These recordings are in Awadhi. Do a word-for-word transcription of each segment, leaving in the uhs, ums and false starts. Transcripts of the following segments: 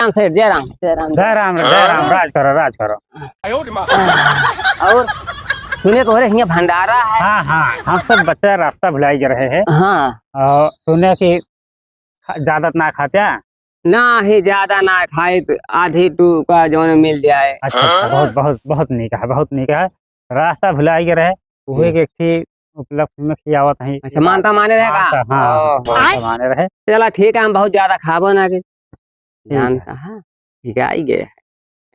राम सेठ, जय राम, जय राम, जय राम, जय राम, राज करो, राज करो। और सुने तोहरे हियाँ भंडारा है। हाँ, हाँ, हम सब बच्चा रास्ता भुलाई के रहे हैं। हाँ। और सुने कि खा-, ज्यादा ना खाते हैं? ना ही, ज्यादा ना खाए, तो आधी टूका जौन मिल जाए। अच्छा, अच्छा, बहुत, बहुत, बहुत नीक है, बहुत नीक है। रास्ता भुलाई के रहे, उहे हम्म। के एक ठी उपलब्ध में खियावत हैं। अच्छा, मानता माने रहे का? मानता, हाँ, ओहो। मानता माने रहे। चला ठीक है, हम बहुत ज्यादा खाबो ना कि। ठीक है। जानता है, ठीक है, आई गए।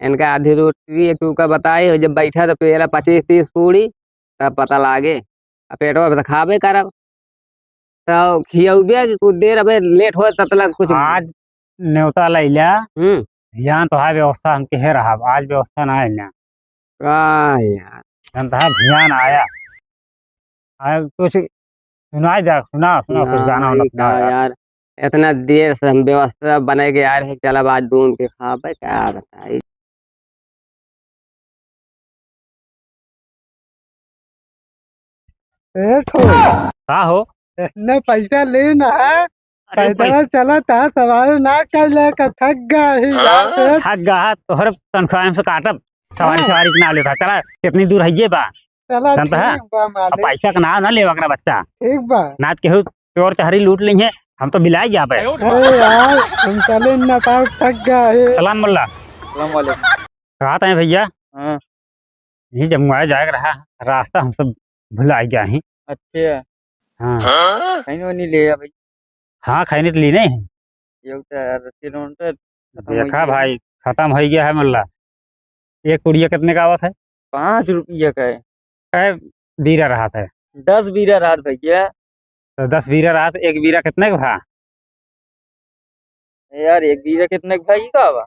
इनका आधी रोटी एक टूका बताई, और जब बैठा तो पेला पच्चीस तीस पूरी, तब पता लागे। अब पेटवा पे तो खाबे करब। तो खियौबे कि कुछ देर अबे लेट हो, तब तक कुछ आज न्योता लैला। हम्म। ध्यान तो है व्यवस्था हम केहे रहब, आज व्यवस्था ना है ना। का यार? हम तो हाँ ध्यान आया। आ, कुछ सुनाई जा, सुना, सुना कुछ गाना वाना नाहीं सुना का यार। यार, इतना देर से हम व्यवस्था बने के आ रहे, चला आज डूम के खाबे, का बताई। सेठ हो। का हो? इतने पैसा ले ना है, अरे पैसा पैसा चला था, सवारी ना कर ले का थक गया ही यार सेठ। थक गया है, तोहर तनख्वाह से काटब, सवारी हाँ। सवारी के ना लेता। चला, कितनी दूर है ये बा? चला, जानता है? ठीक बा अब मालिक। पैसा का नाम ना लेवा करा बच्चा। ठीक बा। नाच केहू चोर चहरी लूट ली है, हम तो बिलाई जाबे। अरे यार, हम चले ना पाओ, थक गया है। सलाम मोल्ला। सलाम वालेकुम। कहा था भैया? हाँ। यही जमुआ जाए के रहा, रास्ता हम सब भुला गया ही। अच्छा। हाँ। खैनी वैनी ले आ भाई। हाँ, खैनी तो लीने हैं। ये तो यार, रस्सी नोट खत्म हो देखा गया। भाई, खत्म हो गया है मोल्ला। एक पुड़िया कितने का आवत है? पाँच रुपया का है। कै बीरा रहत है? दस बीरा रहत भैया। तो दस बीरा रहत, एक बीरा कितने का भा? यार, एक बीरा कितने का भा, ई का बा?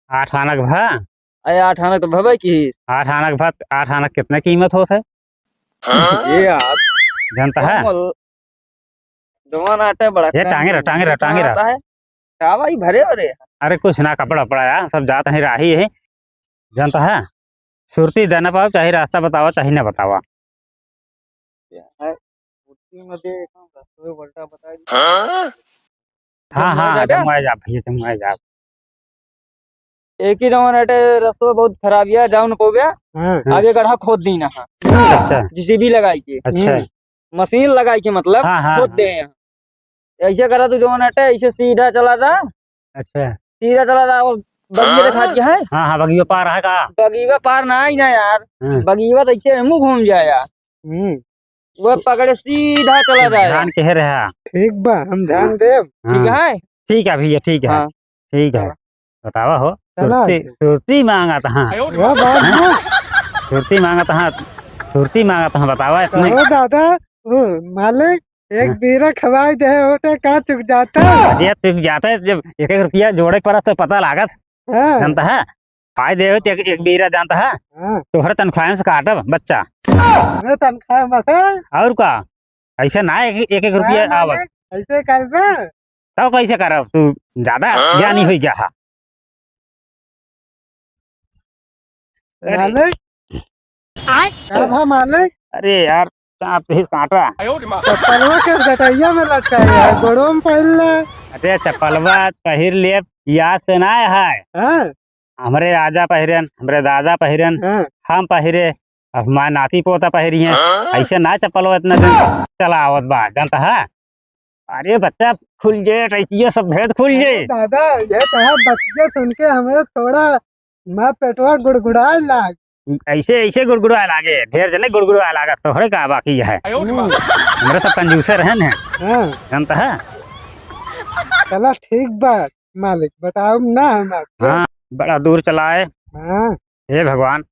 आठ आना का भा। अरे, आठ आना तो भवे की। आठ आना का भा, आठ आना कितने कीमत होत है? हाँ? ये यार। जानता है? कमल, जवान आटा बड़ा ये कम टांगे रह, टांगे रह, टांगे रह। आता है। का भाई भरे हो रे? अरे कुछ ना, कपड़ा उपड़ा यार, सब जात है राही है। जानता है? सुरती देना पाओ, चाहे रास्ता बतावा, चाहे ना बतावा। क्या है? सुरती में दे, एक काम कर, तो उल्टा बता दी। हाँ? हाँ, जमुआ हाँ, जाबे? जमुआ जा भैया, जमुआ जा। एक ही जवन अटे रस्तो बहुत खराब है, जाओ न पौबे। हाँ। आगे गड्ढा खोद दी ना। अच्छा, अच्छा। जेसीबी लगाई के। अच्छा। हम्म। मशीन लगाई के मतलब हाँ, हाँ, खोद हाँ। दे। ऐसे करा तू जवन अटे, ऐसे सीधा चला जा। अच्छा। सीधा चला जा, वो बगिया दिखा दिया है। हाँ, हाँ, बगिया पार है का? बगिया पार ना ही ना यार। हाँ। बगिया तो ऐसे हमू घूम जाए यार। हम्म। वो पकड़े सीधा चला जाए। ध्यान के है रहा। ठीक बा, हम ध्यान हाँ। देब। ठीक हाँ। है? ठीक है भैया, ठीक है। हाँ। ठीक है। चलो। बतावा हो। चला। सुरती, सुरती मांगत हाँ। वाह, बात ना। सुरती मांगत हाँ। सुरती मांगत हाँ, बतावा इतने। कहो दादा, ओ, मालिक, एक हाँ। बीरा खवाई दे होते, का चुक जाता? अरे, चुक जाता है, जब एक एक रुपया जोड़े के पड़त तो पता लागत। हाँ। जानता है? पाई देवे तो एक, एक बीरा जानता है? हाँ। तोहरे तनख्वाह से काटब, बच्चा। हमरे तनख्वाह में से? और का? ऐसे ना एक, एक, एक रुपया हाँ, आवत। मालिक, ऐसे करबे? तब कैसे करब? तू ज्यादा हाँ? ज्ञानी हो गया है। अरे। मालिक? आय? का भा मालिक? अरे यार, सांप ही काटा। चप्पलवा के गटैया में लटकाई है, गोड़ों में पहिर ले। अरे चप्पलवा पहिर ले, याद से ना है। हाँ। हमरे आजा पहिरन, हमरे दादा पहिरन, हाँ। हम पहिरे, अब हमारे नाती पोता पहिरी हैं। हाँ। ऐसे ना चप्पलवा इतना दिन चला आवत बा, जानता है? अरे बच्चा, खुल जे, टैचिया सब भेद खुल जे। अरे दादा, ये तो है, बतिया सुन के हमें थोड़ा माँ पेटवा गुड़गुड़ाए लाग। ऐसे, ऐसे गुड़गुड़ाए लागे, ढेर जने गुड़गुड़ाए लागत, तोहरे का बाकी है। हम्म। हमरे सब कंजूसर हैं ना। हाँ। जानता है? चला ठीक बा, मालिक, बताओ ना हम आपको। हाँ, बड़ा दूर चलाए। हाँ। हे भगवान,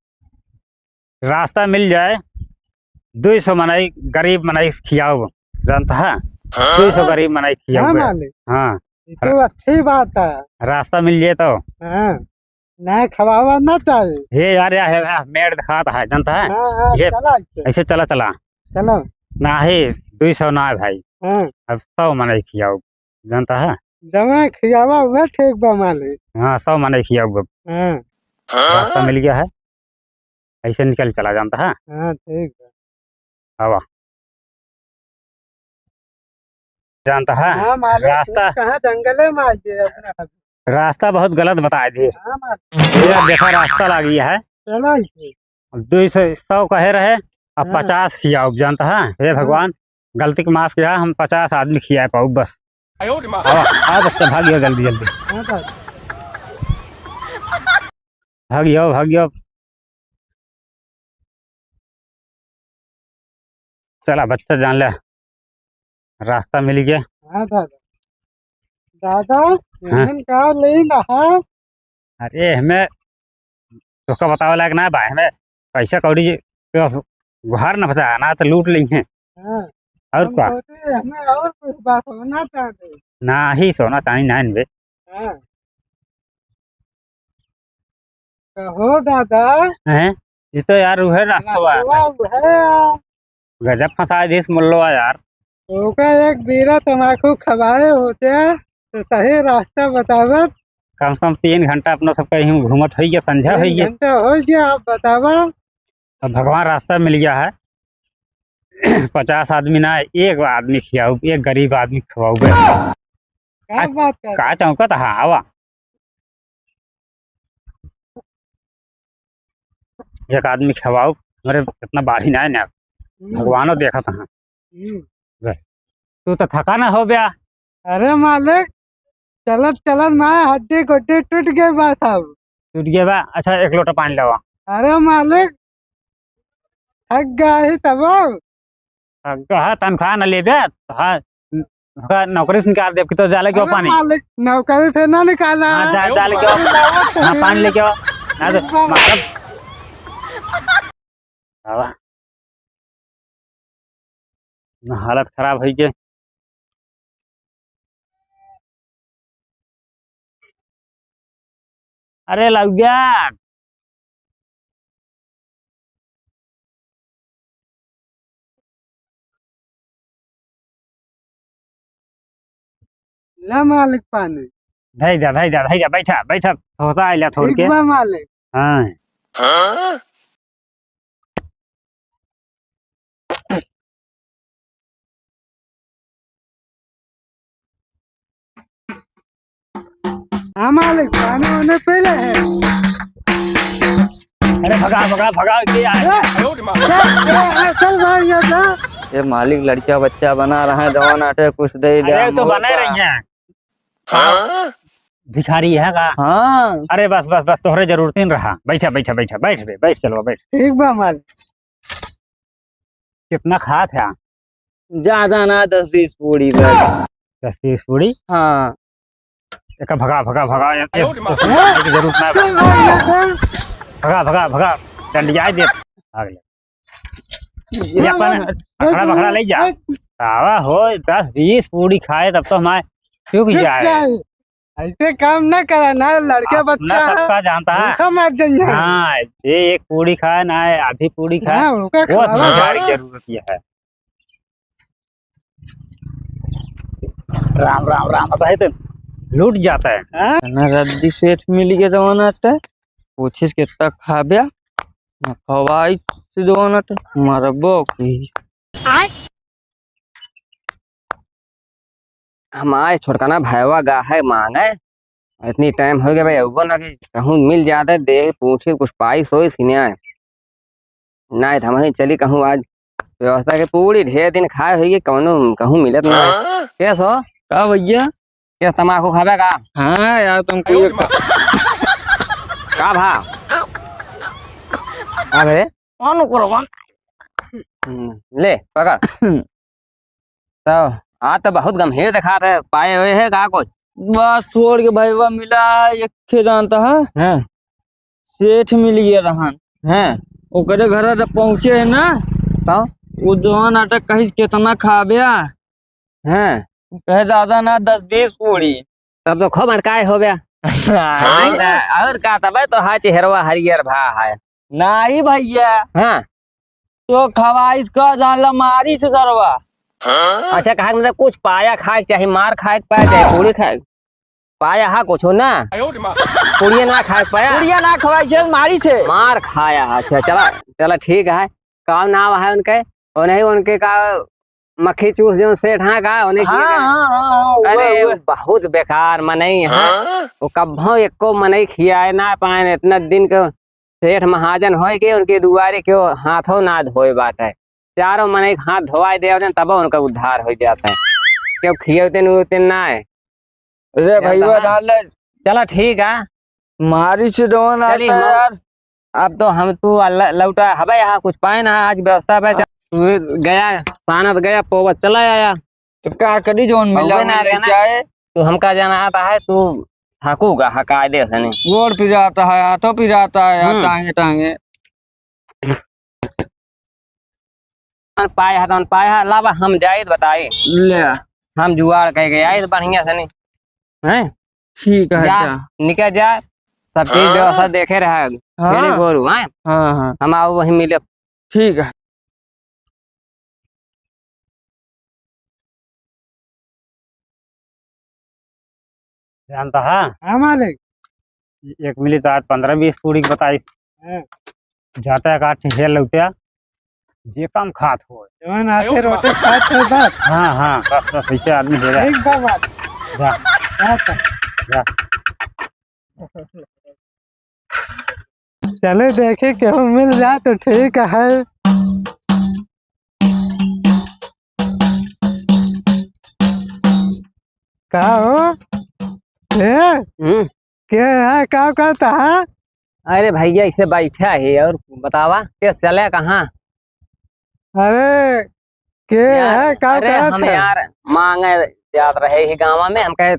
रास्ता मिल जाए, दुई सौ मनई, गरीब मनई खियाओ, जानता है? हाँ? दुई सौ गरीब मनई खियाओ हाँ, बे। मालिक। हाँ। ये तो अच्छी बात है। रास्ता मिल जाए तो। हाँ। ना खवावा ना चाहिए। हे यार, या है, या मेड़ दिखाता है, जानता है? हाँ, हाँ, ये चला इसे। ऐसे चला, चला। चलो। ना है, दुई सौ ना है भाई। हाँ। अब सौ मनई खियाओ, जानता है? जमा खियावा हुआ ठीक बा मालिक। हाँ, सौ मनई खियाओ अब। हाँ। रास्ता मिल गया है। ऐसे निकल चला जानता है? हाँ, ठीक है। आवा। जानता है? हाँ, मालिक, रास्ता कहाँ जंगले में आ गए अपना। रास्ता बहुत गलत बताए दिहिस। हाँ, बात। ये अब देखा, रास्ता लागी है। चलो, इसे। दुई सौ, सौ कहे रहे, अब हाँ। पचास किया, अब जानता है। हे हाँ। भगवान, गलती के माफ किया, हम पचास आदमी खिया पाऊ बस। आवा, आवा बच्चा, भाग जाओ जल्दी, जल्दी। हाँ, बात। भाग जाओ, भाग जाओ। चला बच्चा, जान ले, रास्ता मिल गया। हाँ दादा। दादा, हाँ। एमन का लेई ना है? अरे, हमें तोहका बतावे लायक ना बा, हमें पैसा कौड़ी के घर न बचा, ना तो लूट लेइहें। हाँ। और हम का? सोचे हमें और कुछ बात होना चाहिए। ना ही सोना चांदी ना इनबे। हाँ। कहो दादा। हैं? ये तो यार उहे रास्ता बा। रास्ता उहे। गजब फंसा दिस मुल्लवा यार। ओका एक बीरा तमाकू खवाए होते तो सही रास्ता बतावत। कम से कम तीन घंटा अपना सब कहीं घूमत होई गया, संझा होई गया। तीन घंटा होई गया, आप बतावा। अब भगवान रास्ता मिल गया है। पचास आदमी ना, एक आदमी खियाऊ, एक गरीब आदमी खवाऊ बे। का आज बात कर? का चौंकत हा, आवा। एक आदमी खवाऊ, हमरे इतना बाढ़ी ना है ना। हम्म। भगवानो देखत हा। हम्म। बस। तू तो थका ना हो बे। अरे मालिक, चलत चलत मैं हड्डी गोड्डी टूट गए बा साहब। टूट गए बा? अच्छा, एक लोटा पानी लावा। अरे मालिक, थक गया ही तब। थक गया है, तनख्वाह न लेबे? हाँ, ओका नौकरी से निकाल देब कि तो जाले के अरे पानी। मालिक, नौकरी से ना निकाला। हाँ, जा, जा लेके आओ। पानी लावा तो हाँ, पानी लेके आओ। ना तो ठीक बा। मारब। बाबा, ना हालत खराब होई के। अरे लौजा। ला मालिक पानी। धई जा, धई जा, धई जा, बैठा, बैठा, थोता आइला थोड़ ठीक के। बा मालिक। हाँ। हाँ? हाँ मालिक, पानी वानी पी ले है। अरे भगा, भगा, भगा, के आ। ए, चल, चल, चल भाई, ये जा। ये मालिक लड़का बच्चा बना रहा है, जवान आटे कुछ दे दे, अरे तो बने रही हैं। हाँ? भिखारी है का? हाँ। अरे बस, बस, बस, तोहरे जरूरत ही नहीं रहा। बैठा, बैठा, बैठा, बैठ बे, बैठ, चलो, बैठ। ठीक बा मालिक। कितना खात है? ज्यादा ना, दस बीस पूड़ी बस। दस बीस पूड़ी? हाँ। एका भगा, भगा, भगा, ये, ये, ये की जरूरत ना है। चल भाई, ये चल। भगा, भगा, भगा, डंडिया दे। भाग ले। ये अपन अखड़ा बखड़ा ले जा। आवा हो, दस बीस पूड़ी खाए तब तो हमारे चुक चुक जाए। जाए। ऐसे काम ना करा ना, लड़का अपना बच्चा है, सबका जानता है। भूखा मर जाइए। हाँ, ये एक पूड़ी खाए ना, आधी पूड़ी खाए, हाँ, उनका वो खिलावा। समझदारी जरूरत ये है। राम, राम, राम, अब है तो लूट जाता है। हाँ? ना रद्दी सेठ मिल गया जवान आटे, पूछिस कितना खाब्या, ना खवाई से जवान आटे, मरबो की। हमारे छोटकना भैवा गा है मांगे, इतनी टाइम हो गया भाई, अउबो ना कि कहूँ मिल जाते, दे पूछे कुछ पाई सोई सीने आए। नहीं, हम ही चली कहूँ आज व्यवस्था के, पूरी ढेर दिन खाए हुई, कौनो कहूँ मिलत ना है। हाँ? कैस हो? का भैया? क्या तमाकू खाबे का? हाँ यार, तुमको ये का भा? का भे? कौन करो, कौन? हम्म, ले, पकड़। तो आज तो बहुत गंभीर दिखात है, पाए हुए है का कुछ? बस छोड़ के भैया मिला है, एक खे जानता है। हाँ। सेठ मिल गया रहन। हाँ। ओकरे घर जब पहुँचे है ना, तो? वो जवान आटा कहिस, "कितना खाब्या?" हाँ। कहे, "दादा ना, दस बीस पूड़ी।" तब तो खूब अड़काए हो गया। हाँ। और का, तबे तो हा चेहरवा हरियर भा है। नहीं भैया। हाँ। तो खवाइस का जान ला मारी से सरवा। अच्छा, कहा मतलब कुछ पाया खाए के चाही, मार खाए के पाया चाहे पूड़ी खाए के। पाया हा कुछ ना? पूड़िया ना खाए के पाया? पूड़िया ना खवाइस से मारी से। मार खाया, अच्छा, चला, चला ठीक है। का नाम है उनके? और नहीं उनके का मक्खी चूस जौन सेठ हाँ का, ओने किए हाँ, का? हाँ, हाँ, हाँ, अरे, उहे, उहे। बहुत बेकार मनई है। हाँ? वो कब्भौ एको मनई खियाए ना पाए, इतना दिन के सेठ महाजन होए के उनके दुआरे केहू हाथो ना धोए बाटे। चारों मनई के हाथ धोवाए देवतेन, तबो उनका उद्धार होइ जात है। केहू खियौतेन उतेन ना है। अरे भैया, डाल ले। चला ठीक है। मारी से डोन चली आता हम, यार। अब तो हम तू अल्ला-, लौटा हबे यहाँ कुछ पाए ना, आज व्यवस्था पे चल। तू गया, सानत गया, पोवत चला आया। तो का करी, जौन मिला पौवे ना मिल गया ना। जाए। तू हमका जाना आता है, तू थकूगा, हकायदे से नहीं। गोड़ पिराता है, हाथों पिराता है यार, हम्म। टांगे, टांगे। पाए है, तौन पाए है, लावा हम जाए तो बताए। ले। हम जुगाड़ कह के आए तो बढ़िया से नहीं। हैं? ठीक है, जा, जा। निकल जा, सब चीज हाँ। व्यवस्था देखे रहे। हाँ। छेड़ी गोरू, हैं? हाँ, हाँ। हम आओ वहीं मिले। ठीक है। जानता है? हाँ, मालिक। एक मिली तो आज पन्द्रह बीस पूड़ी के बताइस। हाँ। जाता है काट के हेल लौटिया, जे कम खात हो। जवन आते रोटी खात हो बस। हाँ, हाँ, बस, बस, ऐसे आदमी हो जाए। ठीक बा बात। जा। जा तो। जा। चले देखी केहू मिल जाए तो ठीक है। का हो? ए? हम्म। के है? का करता है? अरे भैया, इसे बैठा है और बतावा, के चले कहाँ? अरे, के यार, है? का अरे, करत हम है? यार मांगे जात रहे ही गाँव में, हम कहे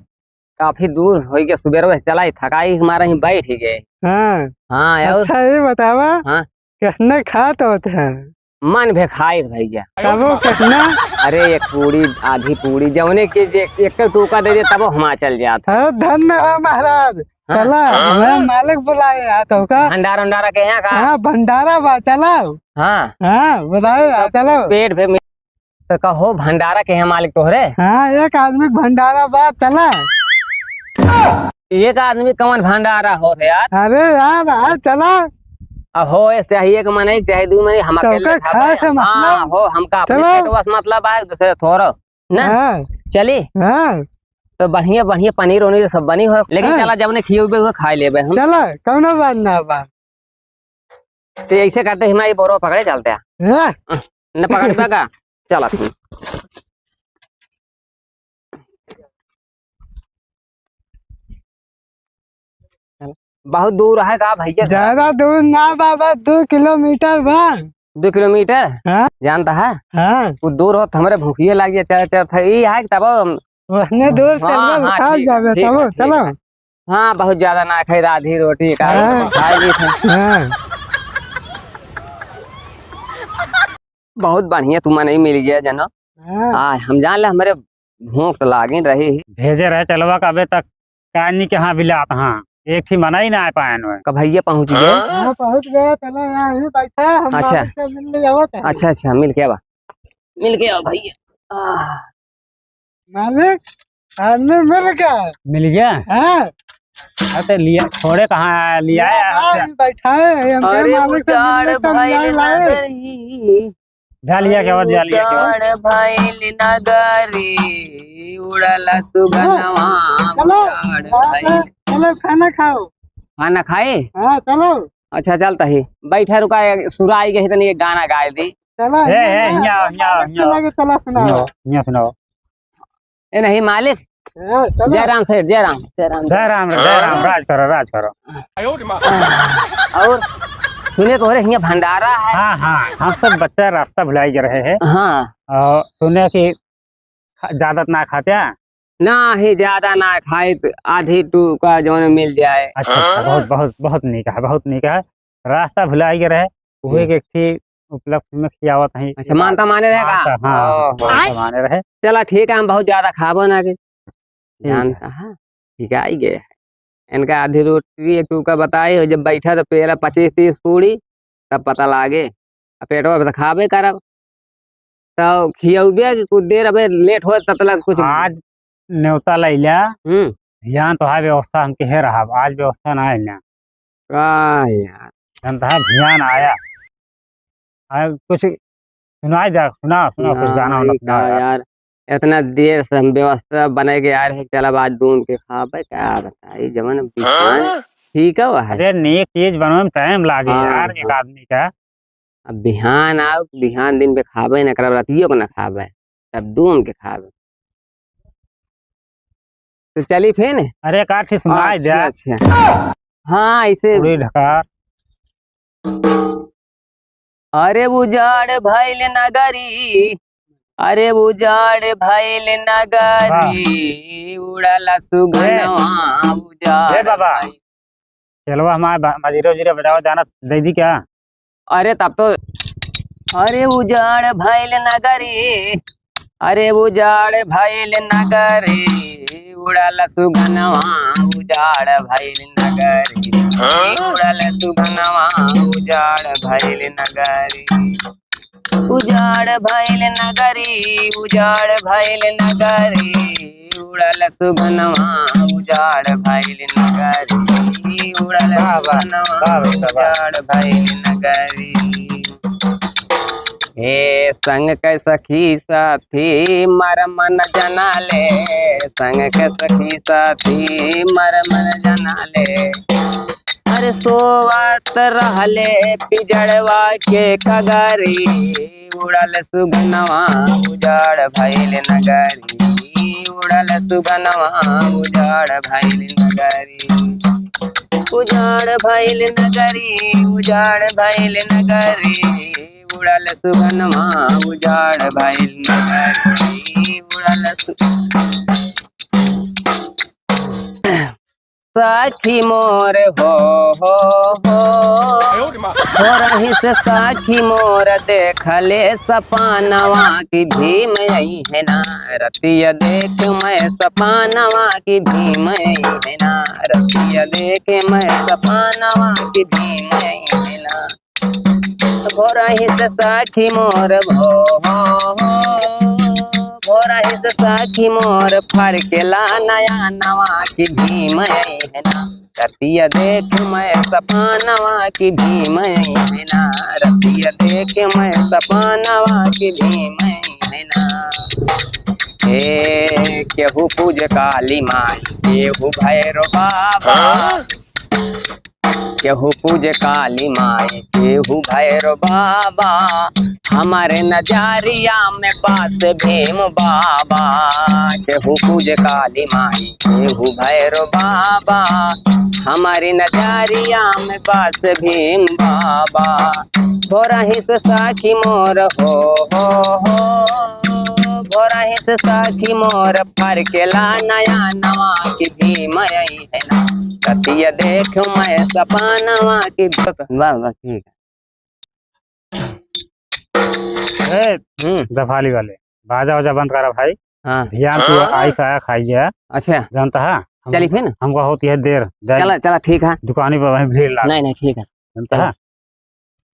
काफी दूर होई के सुबेरवे से चलाई, थकाई के मारे ही बैठ ही गए। हाँ। हाँ, और? अच्छा, ये बतावा, हाँ। कितने खात होत है? मन भे खाए भैया। तबो कितना? अरे, एक पूड़ी, आधी पूड़ी, जौने के जे एक टूका दे दे, तबो हमा चल जात। हाँ, धन्य हो महाराज। हाँ। चला, हमें मालिक बुलाए आ तो का? भंडारा उंडारा के यहाँ का? हाँ, भंडारा बा, चला। हाँ। हाँ, बुलाए आ, तो चलो। पेट भे तो कहो, भंडारा के है मालिक तोहरे? हाँ, एक आदमी के भंडारा बा, चला। एक आदमी कौन भंडारा होत है यार? अरे यार, आ चला। अब हो, एक चाहिए एक मनई, चाहे दू मनई, हम तो अकेले का खाए। खाए से मतलब? हाँ, हो, हमका अपने चलो। पेटवा से मतलब है, दूसरे थोड़ो, ना? हाँ। चली? हाँ। तो बढ़िया, बढ़िया पनीर उनीर सब बनी हो, लेकिन हाँ। चला, जब ने खियोबे हुए खाए लेबे हम। चला, कौनो बात ना बा। ते ऐसे करते ही मैं ये बोरो पकड़े चलते हैं। हाँ। न पकड़बे का? चला तू। बहुत दूर है का भैया? ज्यादा दूर ना बाबा, दो किलोमीटर बा। दो किलोमीटर? हाँ। जानता है? हाँ। वो दूर हो तो हमरे भूखिए लाग जाए, चल, चल, था, ई है कि तब हम वहने दूर हाँ, चलबे, हाँ, खा ठीक है, जाबे, ठीक तब है, ठीक चलो। है। हाँ, बहुत ज्यादा ना खाई, राधी रोटी का हाँ। खा ली थी। हाँ। बहुत बढ़िया, तुम नहीं मिल गया जनो। हाँ। आ, हम जान ले, हमरे भूख तो लागिन रही। भेजे रहे चलवा का, अबे तक कानी के हाँ बिलात हाँ, एक ठी मना ही ना आ पाए नोए। कब भैया पहुँच गए? हाँ, पहुँच गए, चलो यहाँ ही बैठा, हम अच्छा। मालिक से मिल ले आवत है। अच्छा, अच्छा, मिल के आवा, मिल के आओ भैया। आह। मालिक, आदमी मिल गया। मिल गया? हाँ। अरे लिया, छोड़े कहाँ है? लिया है, हाँ, हाँ। ये बैठा है, हम कहे अरे मालिक से मिल उजाड़ लेता, लिया भइल लाए। नगरी। जा लिया के बाद, जा लिया के बाद। उजाड़ भइल नगरी, उड़ल सुगनवा, हाँ, चलो। उजाड़ हाँ, भइल। चलो, खाना खाओ। खाना खाए? हाँ, चलो। अच्छा, चल तही। बैठा रुका, एक सुर आई गई, तनी एक गाना गाए दी। चला, हे, हियाँ हे, ना, हियाँ, हियाँ, मालिक हियाँ। चला के चला सुनाओ। हियाँ, हियाँ सुनाओ। ए नहीं मालिक। हाँ, चला। जय राम सेठ, जय राम, जय राम, जय राम, जय राम, राज करो, राज करो। और सुने तोहरे हियाँ भंडारा है। हाँ, हाँ, हम सब बच्चा रास्ता भुलाई के रहे हैं। हाँ। और सुने कि खा-, ज्यादा ना खाते हैं? ना ही, ज्यादा ना खाइत, आधी टूका जौन मिल जाए। अच्छा, अच्छा, हाँ। बहुत, बहुत, बहुत नीक है, बहुत नीक है। रास्ता भुलाई के रहे, उहे हम्म। के एक ठी उपलक्ष्य में खियावत हई। अच्छा, मानता माने रहे का? मानता, हाँ, ओहो। मानता माने रहे। चला ठीक है, हम बहुत ज्यादा खाबो ना के। ठीक है। जानता है, ठीक है, आई गए। इनका आधी रोटी एक टूका बताई हो, जब बैठा तो पेला पच्चीस तीस पूड़ी, तब पता लागे। अब पेटवा पे तो खाबे करब। तो खियौबे कि कुछ देर अबे लेट हो तब तक कुछ आज न्योता लैला। हम्म। ध्यान तो है व्यवस्था हम केहे रहब, आज व्यवस्था ना है ना। का यार? हम तो हाँ ध्यान आया। आ, कुछ सुनाई दे, सुना, सुना, कुछ गाना वाना सुना यार। यार, इतना देर से हम व्यवस्था बनाए के यार है, चला आज दून के खाबे, का बताई, जवन बिहान। हाँ? ठीक है, वह। अरे, नेक चीज बनवे में टाइम लागे हाँ, यार, एक हाँ। आदमी का। अब बिहान आओ, बिहान दिन पे खाबे न करब, रतियो को न खाबे, तब दून के खाबे। तो चली फिर। अरे, का ठीक सुनाई दे। अच्छा, अच्छा। हाँ, ऐसे। पूरी ढकार। अरे उजाड़ भइल नगरी, अरे उजाड़ भइल नगरी, वाह। उड़ल सुगनवा ए, उजाड़ ए बाबा, भइल। चलवा हमारे बा-, मजीरा उजीरा बजावा जाना दे दी क्या? अरे तब तो, अरे उजाड़ भइल नगरी, अरे उजाड़ भइल नगरी, उड़ल सुगनवा उजाड़ भइल नगरी, हाँ? उड़ल सुगनवा उजाड़ भइल नगरी। उजाड़ भइल नगरी, उजाड़ भइल नगरी, उड़ल सुगनवा उजाड़ भइल नगरी, उड़ल वाह, वाह, सुगनवा वाह, वाह, वाह। उजाड़ भइल नगरी। हे संग के सखी साथी मरम न जना ले, संग के सखी साथी मरम न जना ले। अरे सोवत रहले पिजड़वा के कगरी, उड़ल सुगनवा उजाड़ भइल नगरी, उड़ल सुगनवा उजाड़ भइल नगरी। उजाड़ भइल नगरी, उजाड़ भइल नगरी, उड़ल सुगनवा उजाड़ भइल नगरी, उड़ल सु- सखी मोर हो, हो, हो। हो रही से सखी मोर देखले सपनवा कि भीम अइहे ना। रतिया देख मैं सपनवा कि भीम अइहे ना। रतिया देख मैं सपनवा कि भीम अइहे ना। भोरही से सखी मोर हो, हो, हो, भोरही से सखी मोर फड़केला नयनवा कि भीम अइहे ना। रतिया देख मैं सपनवा कि भीम अइहे ना। रतिया देख मैं सपनवा कि भीम अइहे ना। ए, केहू पूजे काली माई, केहू भैरो बाबा। हाँ? केहू पूजे काली माई, केहू भैरो बाबा, हमरे नजरिया में बस भीम बाबा। केहू पूजे काली माई, केहू भैरो बाबा, हमरे नजरिया में बस भीम बाबा। भोरही से सखी मोर हो, हो, हो, भोरही से सखी मोर फड़केला नयनवा कि भीम अइहे ना। रतिया देख मैं सपनवा कि बस, बस, ठीक है। ए, हम्म। दफाली वाले, बाजा वाजा बंद करा भाई। हाँ। ध्यान तू हाँ। आइस आया खाइए। अच्छा। जानता है? हम, चली फिर ना। हमका होती है देर। जाए चला, चला, ठीक है। दुकानी पर वहीं भीड़ लाग। नहीं, नहीं, ठीक है। जानता चलो। है?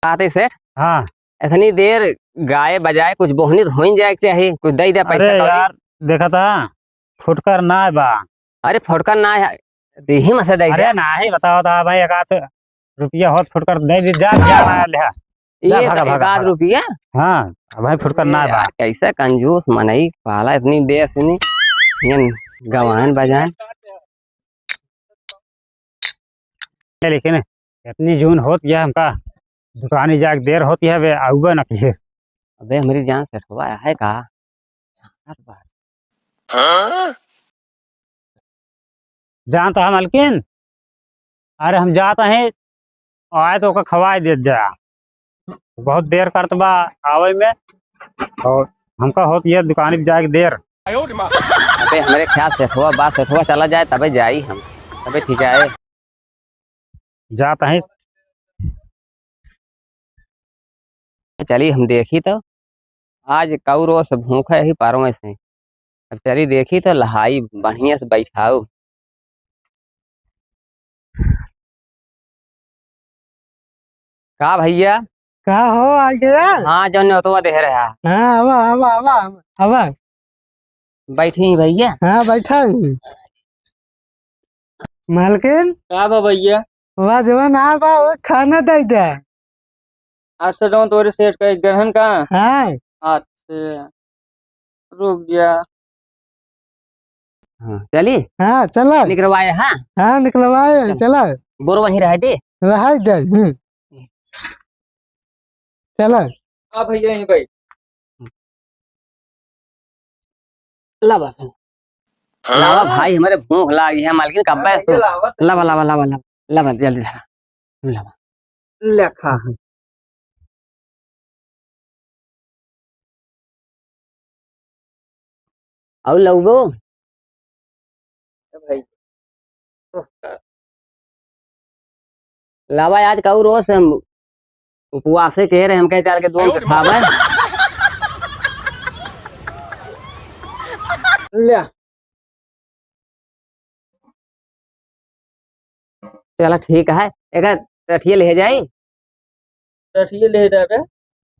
आते सेठ। हाँ। इतनी देर गाए बजाए कुछ बोहनी तो होइन जाए के चाही, कुछ दे दे पैसा अरे कौड़ी। यार, देखा था, फुटकर ना बा। अरे फुटकर ना है, यही में से दे अरे दे। नाही, बताओ तो भाई, एक आध रुपया होत फुटकर दे दे, जा, जा, जा, ले, जा, ये भागा, तो भागा, एक आध भागा। रुपया? हाँ, भाई फुटकर अरे ना बा। यार, कैसे कंजूस मनई पाला इतनी देर से नहीं, ये गवान बजान। लेकिन इतनी जून होत गया हमका, दुकानी जाके देर होती है, बे आउबे न किहे। अबे हमरी जान सेठवा है का? हाँ? जानता है मलकिन, अरे हम जाता है, आए तो ओका खवाए देत जा। बहुत देर करत बा आवे में, और हमका होत ये दुकान पे जाए के देर। अबे हमरे ख्याल सेठवा बा, सेठवा चला जाए तबे जाई हम, तबे ठीक है। जात हैं। चली हम देखी तो, आज कऊ रोज से भूखे ही पारवे से। अब चली देखी तो लहाई बढ़िया से बैठाऊ। का भैया? का हो, आ गया? हाँ, जो न्योतवा दे रहा। हाँ, आवा, आवा, आवा, आवा। बैठी भैया। हाँ, बैठा ही। मालकिन? का बा भैया? वह जवन आ बा, वो खाना दे दे। अच्छा, जौन तोरे सेठ का एक ग्रहण का? हाँ। अच्छा, रुक गया। हाँ, चली? हाँ, चला। निकलवाए, हाँ? हाँ, निकलवाए, चल। चला। बोरो वहीं रह दे। रह दे, हम्म। चला। हाँ भैया, यहीं भाई। लावा। हाँ? लावा भाई, हमरे भूख लागी है, मालकिन, कब हाँ, बैस तू? भैया, लावा तो। लावा, लावा, लावा, लावा, लावा, जल्दी धरा। लावा। ले खा। अउर लउबो? ए भाई। लावा, आज कहू रोज से हम उपवासे के रहे, हम कहे चल के दोन के खावे। ले। चला ठीक है, एक टठिया ले जाई। टठिया ले जाबे।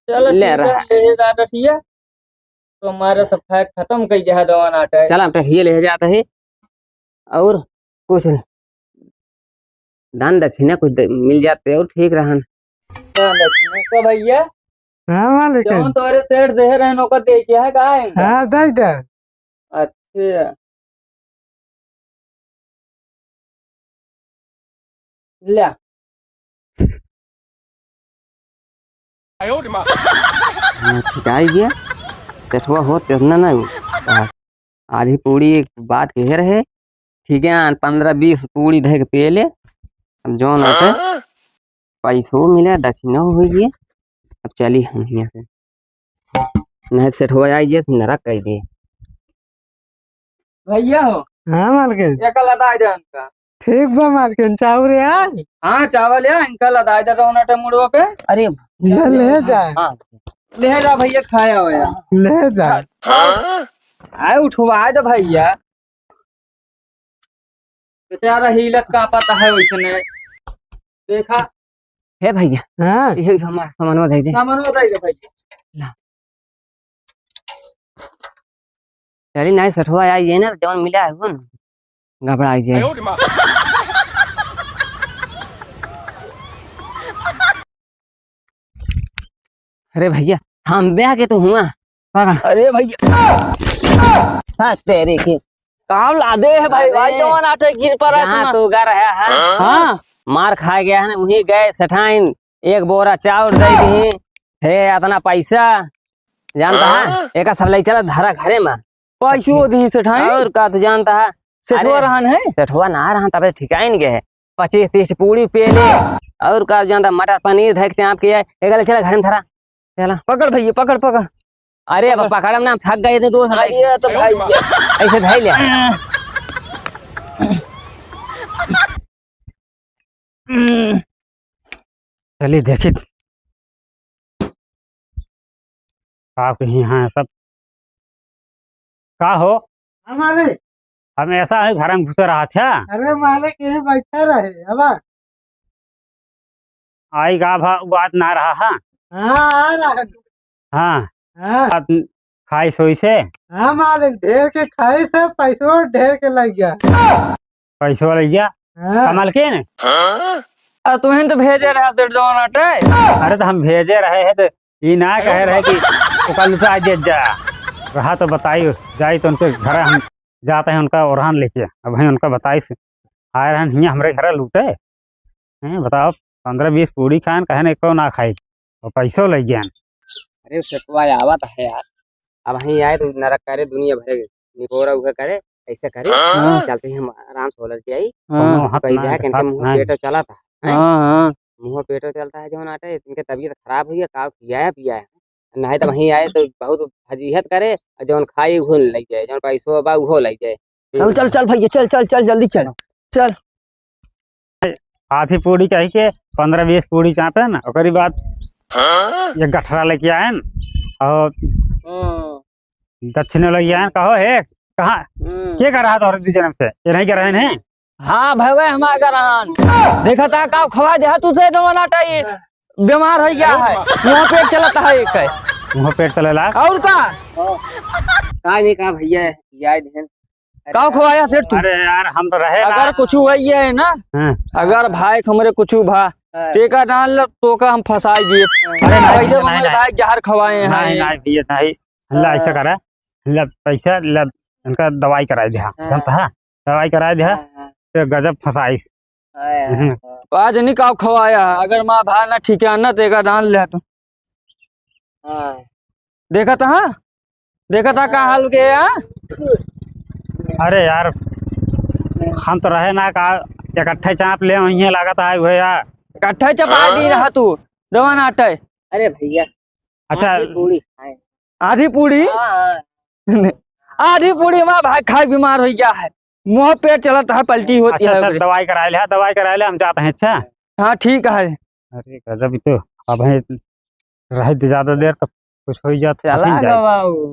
चला ले ठीक है, रहा। ले जा टठिया। तो हमारा सब खाए खत्म कर दिया दवा नाटा है। चला, हम टठिया ले जाते हैं। और कुछ दान दक्षिणा कुछ दे, मिल जाते और ठीक रहन। दान दक्षिणा तो भैया, हाँ, मालिक। जौन तोरे सेठ दे रहन, ओकर दे के है का इनका? हाँ, दे दे। अच्छा। ले। हाँ, ठीक आई गया। सेठवा हो, तेतना ना। आधी पूड़ी एक बात कहे रहे, ठीक है, पन्द्रह बीस पूड़ी धइ के पिए ले। अब जौन होते, हाँ? पैसो मिले, दक्षिणो हो गए। अब चली हम यहाँ से, नहीं तो सेठवा आई गए तो नरक कर दे। भैया हो। हाँ, मालकिन। एक लदाई दे इनका। ठीक बा, मालकिन, चाउर यार। हाँ, चावल यार, इनका लदाई दे रहो ना टे मुड़वा पे। अरे, ये ले जा। हाँ। ले जा भैया, खाया हो यार। ले जा। हाँ? आए उठवाए दे भैया। बेचारा हिलत कांपत है वैसने। देखा। हे भैया। हाँ। ये हमार सामानवा दे दे। सामानवा दे दे भैया। ला। चली ना, सेठवा आई है ना, जौन मिला है वो ना, घबरा जाए। अरे भैया, हम ब्याह के तो हुआ। पकड़। अरे भैया। हाँ, तेरे के। काम लादे है भाई, अरे, भाई जवान आटे गिर पड़ा जहाँ इतना। तू गा रहा है, हाँ। मार खा गया है ना, वहीं गए सेठाइन, एक बोरा चाउर दे दी। हे, इतना पैसा, जानता है? हाँ। एका सब ले चला धरा घरे में। पैसो दी सेठाइन। और का तू जानता है? सेठवा अरे, रहन है? सेठवा ना रहन, तबे ठिकाइन गए है। पच्चीस तीस पूड़ी पेले, और का जानता, मटर पनीर धइक चाप के, एका ले चला घरे में धरा। चला। पकड़ भैया, पकड़, पकड़। अरे, अब पकड़। पकड़म ना, हम थक गए थे, दोस्त। अरे, तो भाई। ऐसे धइ ले। चली देखी। का कही हाँ सब। का हो? हाँ, मालिक। हम ऐसा है, घर में घुसे रहा था। अरे, मालिक, यहीं बैठा रहे, अब। आई का भा-, बात ना रहा, हाँ? हाँ, आ रहा है। हाँ। हाँ। बात खाई सोई से? हाँ, मालिक, ढेर के खाई से, पैसो ढेर के लग गया। पैसो लग गया? हाँ। कमाल के ने? हाँ? आ, तुहें तो भेजे रहा सेठ जवान आटे। अरे, तो हम भेजे रहे हैं, तो ई ना कहे रहे कि ओका लुटा दे जा। रहा तो बताई, जाई तो उनके घर हम जाते हैं, उनका ओरहन लेके। अब हैं उनका बताई से आए रहन हियाँ हमरे घर लूटे। हैं, बताओ, पन्द्रह बीस पूड़ी खाएन, कहे ना एको ना खाई, और पैसो ले गया। अरे, सेठवा आवत है यार, अब वहीं आए तो नरक करे, दुनिया भरे निपोरा उहे करे, ऐसे करे। हाँ। चलते हैं हम आराम से बोलल के आई। हाँ। कही दिया कि इनके मुँह पेटो चला था, हैं? हाँ, हाँ। मुँह पेटो चलता है जौन आटे, इनके तबीयत खराब हुई है, का खियाया पियाया है। नहीं तो वहीं आए तो बहुत फजीहत करे, और जौन खाई उहो ले जाए, जौन पैसो बा उहो ले जाए। चल, चल, चल भैया, चल, चल, चल, जल्दी चल, चल। आधी पूड़ी कही के पन्द्रह बीस पूड़ी चापे ना, ओकरी बाद हाँ? ये गठरा लेके आए न, और हाँ। दक्षिण लेके आए न, कहो हे, कहाँ, हम्म। के कर रहा था और दू जन्म से? ये नहीं कर रहे हैं? हाँ भैया, हम आ कर रहन। देखा था का खवा दे तू से जमाना टाइम बीमार हो गया है, मुँह पेट चलता है एक है। मुँह पेट चलेला? और का? का नहीं कहा भैया, याद है। का खवाया सेठ तू? अरे यार, हम तो रहे अगर ना। कुछ हुआ ये है ना, हाँ। अगर भाई हमरे कुछ भा, हाँ। तेका डाल ल, तोका हम फंसाई दिए। अरे नहीं, पहले नहीं, वो नहीं, हमारे नहीं। भाई जहर खवाए हैं। नहीं, नहीं भैया, नहीं। ला, ऐसा हाँ। करा, ला पैसा, ला इनका दवाई कराई दे, हाँ। हाँ। जानता है? दवाई कराई दे, हाँ, हाँ। तो गजब फंसाइस। हाँ, हाँ, हम्म। हाँ। आज नहीं काव खवाया, अगर माँ भाई ना ठीक है ना, तेका डाल ले तू। हाँ। देखत हा? देखत हा का हाल के या? अरे यार, हम तो रहे ना का, इकट्ठे चाप ले, वहीं लागत आए हुए यार। इकट्ठे चपा दी रहा तू, दवा ना अटे। अरे भैया, अच्छा। आधी पूड़ी खाए। आधी पूड़ी? हाँ, हाँ। आधी पूड़ी हमारा भाई खाए बीमार हो गया है, मुँह पेट चलत है, पलटी होती अच्छा, है अच्छा, ओकरे। दवाई करा ले, हाँ, दवाई करा ले, हम जाते हैं, अच्छा? हाँ, ठीक है। अरे गजब, ई तो अब है, रहे दे ज्यादा देर तो कुछ हो ही जात, चला फंस जाए। गवा वो।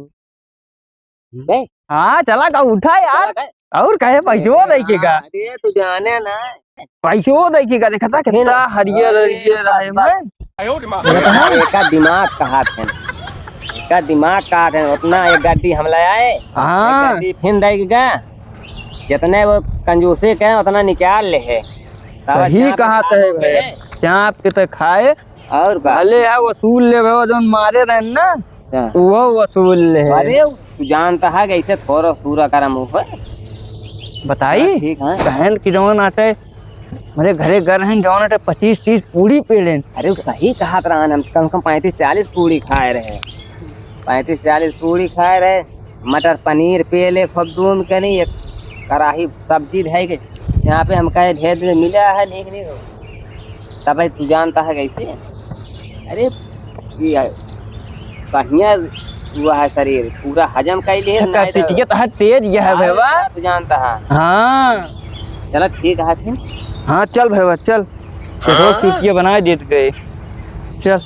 हम्म। हाँ, चला गा, उठा यार। चला गा। और कहे पैसो हाँ, देखे का? अरे तू जाने ना। पैसो देखे का, देखा था कितना हरियर अरे हरियर रहे बस, बस। मैं। एका दिमाग कहा थे, एका दिमाग कहा थे, उतना एक गड्डी हम ले आए, हाँ। एक गड्डी फिन देगा, जितने वो कंजूसी के उतना निकाल ले है। तब सही चाप कहा खाए थे भैया, चाप के तो खाए। और का? भले है वसूल ले भैया, जौन मारे रहे ना, हाँ। वो वसूल ले। अरे, तू जानता है कि ऐसे थोड़ा सूरा करम ऊपर। बताई? हाँ, ठीक है। बहन की जौन आटे, मेरे घरे घर हैं, जौन आटे पच्चीस तीस पूड़ी पेलेन। अरे, वो सही कहा रहन, हम कम से कम पैंतीस चालीस पूड़ी खाए रहे। पैंतीस चालीस पूड़ी खाए रहे, मटर पनीर पेले खूब दूम के नहीं, एक कढ़ाई सब्जी धै के। यहाँ पे हम कहे ढेर दिन मिला है, नहीं, नहीं हो। तब भाई तू जानता है कैसे? अरे, ये है, बढ़िया हुआ है शरीर, पूरा हजम कर लिए, अच्छा, नहीं तो capacity तो है, तेज यह है हाँ, भैया। तू जानता है। हाँ। चलो, ठीक है फिर। हाँ, चल भैया, चल। चलो, हाँ। चुटिया बना देत गए। चल।